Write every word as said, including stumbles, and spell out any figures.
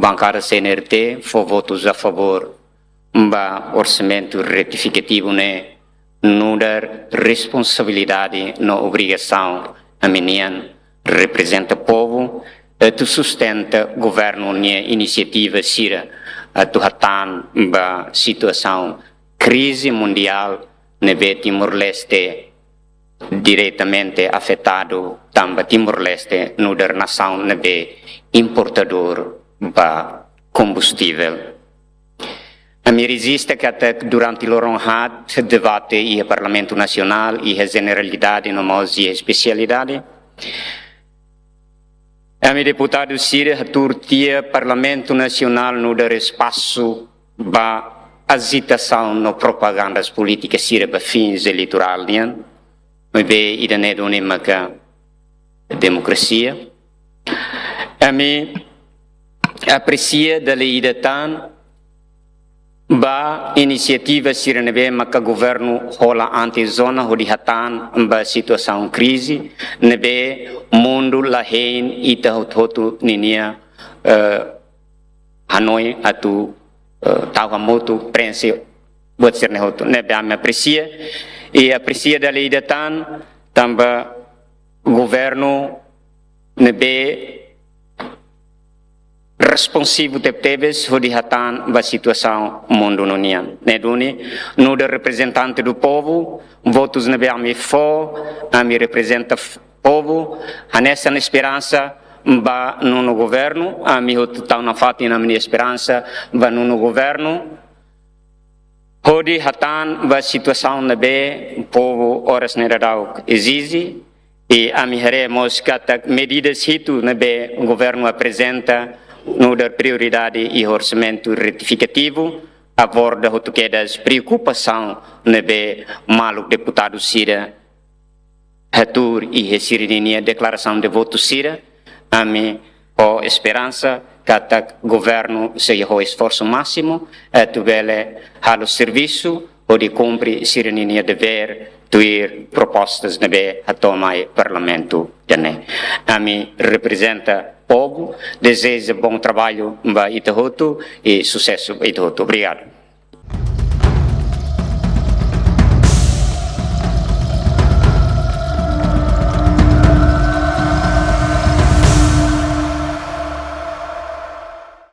Bankada C N R T fó votus a favór ba orsamentu retifikativu ne'e nu'udar responsabilidade no obrigasaun ami-nian reprezenta povu, atu sustenta governu nia inisiativa sira atu hatán ba situasaun krize mundiál ne'ebé Timor-Leste diretamente afetadu, tanba Timor-Leste nu'udar nasaun ne'ebé importadór ba kombustivel. Ami rejista katak durante loron haat debate iha Parlamentu Nasionál, iha jeneralidade no mós iha espesialidade. Ami deputadu sira hatuur tiha Parlamentu Nasionál nu'udar espasu ba ajitasaun no propagandas polítika sira ba fins eleitorál nian. Maibé ida-ne'e duni maka demokrasia. Ami apresia dala ida tan ba inisiativa sira ne'ebé maka governu hola antes ona hodi hatán ba situasaun krize ne'ebé mundu la hein, ita hotu-hotu ninia, eh, hanoin atu, eh, tau hamutuk, prenxe buat sira-ne'e hotu. Ne'ebé ami apresia, i apresia dala ida tan tanba governu ne'ebé responsivu tebetebes hodi hatán ba situasaun mundu ninian. Ne'e duni, nu'udar reprezentante do povu, votus ne'ebé ami fó, ami reprezenta f-, povu, hanesan esperansa ba nono governu, ami hotu tau nafatin ami-nia esperansa ba nono governu, hodi hatán ba situasaun ne'ebé povu oras ne'e daudaun ezije, i ami haree mós katak medidas hitu ne'ebé governu aprezenta nu'udar prioridade iha orsamentu retifikativu, aborda hotu kedas preokupasaun ne'ebé maluk deputadu sira hatuur iha sira-ninia deklarasaun de votu sira, ami ho esperansa katak governu sei halo esforsu másimu atu bele halo servisu hodi kumpre sira-ninia devér tuir propostas ne'ebé hato'o mai Parlamentu ida-ne'e. Ami reprezenta povu, dezeja bom traballu ba ita hotu i susesu ba ita hotu. Obrigadu.